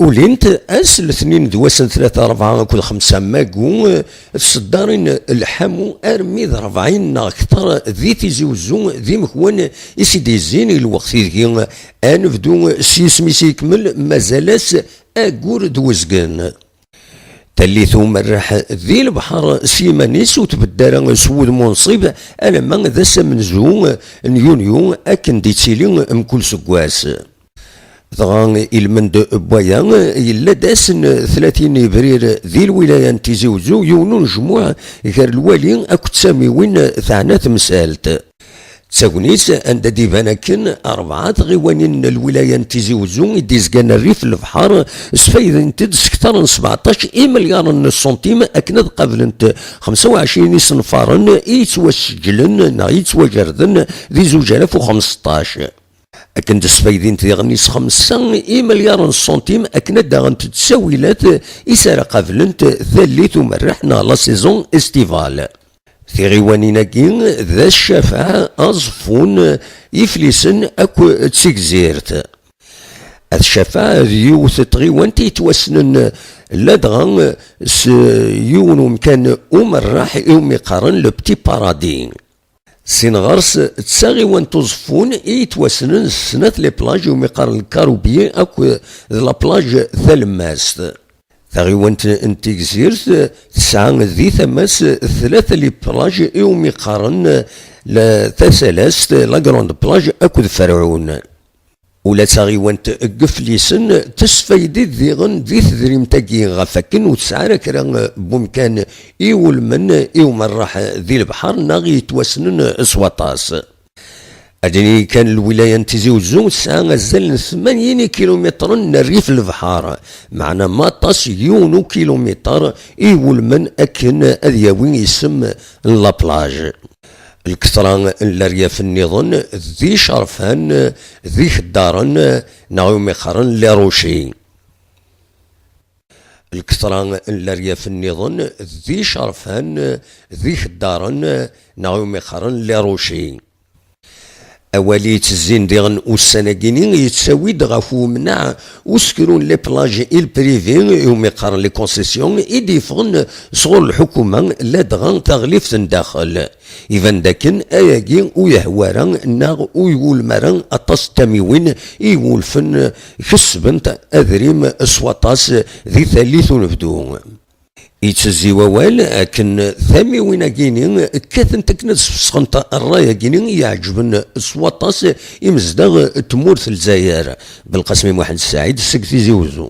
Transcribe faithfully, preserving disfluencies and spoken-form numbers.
Ulint ass letnin d wass n tlata, rebɛa akked xemsa mayu, tseddarin lḥamu armi d rebɛin neɣ kter di Tizi Uzzu d imekwan i s-id-yezzin i lweqt ideg anebdu s yisem-is ikemmel mazal-as aggur d wezgen. Tallit umerreḥ di lebḥer s yiman-is ur tbedd ara s wudem unṣib alamma d ass amenzu n yunyu akken d-ittili mkul seggas. Dɣa ilmend n waya, yella-d ass n tlatin ibrir di lwilaya n Tizi Uzzu yiwen unejmuɛ gar lwali akked tamiwin teɛna temsalt. D tagnit anda d-iban akken rebɛa tɣiwanin n lwilaya n Tizi Uzzu i d-izgan rrif n lebḥer sfaydent-d s kter n sbeɛṭac imelyaren n ṣṣuntim akken ad qablent xemsa u ɛecrin isenfaren i yettwasseǧlen neɣ yettwajerden di zuǧ alaf u xemseṭṭac. Akken d-sfaydint diɣen s xemsa imelyaren n ṣṣuntim akken ad d-aɣent ttawilat i s ara qablent tallit umerreḥ neɣ la saison estivale. Tiɣiwanin-agi d Acafaɛ, Aẓeffun, Iflisen akk d Tigzirt. At Cafaɛ d yiwet n tɣiwant yettwassnen ladɣa s yiwen umkan umerreḥ iwumi qqaren le Petit Paradis. Sin ɣer-s d taɣiwant Uẓeffun i yettwassnen s snat les plages iwumi qqaren le Caroubier akk d la plage Talemmast. Taɣiwant n Tigzirt tesɛa di tama-s tlata les plages iwumi qqaren la Tasalast, la Grande Plage akked Ferɛun. Ula d taɣiwant n Yeflisen tesfaydi-d diɣen di tedrimt-agi ɣef wakken ur tesɛi ara kra n wemkan iwulmen i umerreḥ di lebḥer neɣ yettwassnen s waṭas. Ad nini kan lwilaya n Tizi Uzzu tesɛa azal n tmanyin ikilumitren n rrif n lebḥer, meɛna ma aṭas yiwen ukilumitr i iwulmen akken ad yawi isem n la plage. Lketra n leryaf nniḍen d icerfan d ikeddaren neɣ iwumi qqaren les rochers. Lketra n leryaf nniḍen d icerfan d ikeddaren neɣ iwumi qqaren les rochers. Awal i yettezzin diɣen ussan-agi-ni yettawi-d ɣef umnaɛ usekru n les plages îles privées iwumi qqaren les concessions i d-yeffɣen sɣur lḥukuma ladɣa taɣlift n daxel. Iban dakken ayagi ur yehwa ara neɣ ur iwulem ara aṭas n tamiwin i iwulfen kesbent adrim s waṭas di tallit unebdu. Yettezzi wawal akken tamiwin-agi-ni kkatent akken ad sfesxent ṛṛay-agi-ni i iɛeǧben s waṭas imezdaɣ n tmurt n Lezzayer. Belqasem Muḥend Saɛid seg Tizi Uzzu.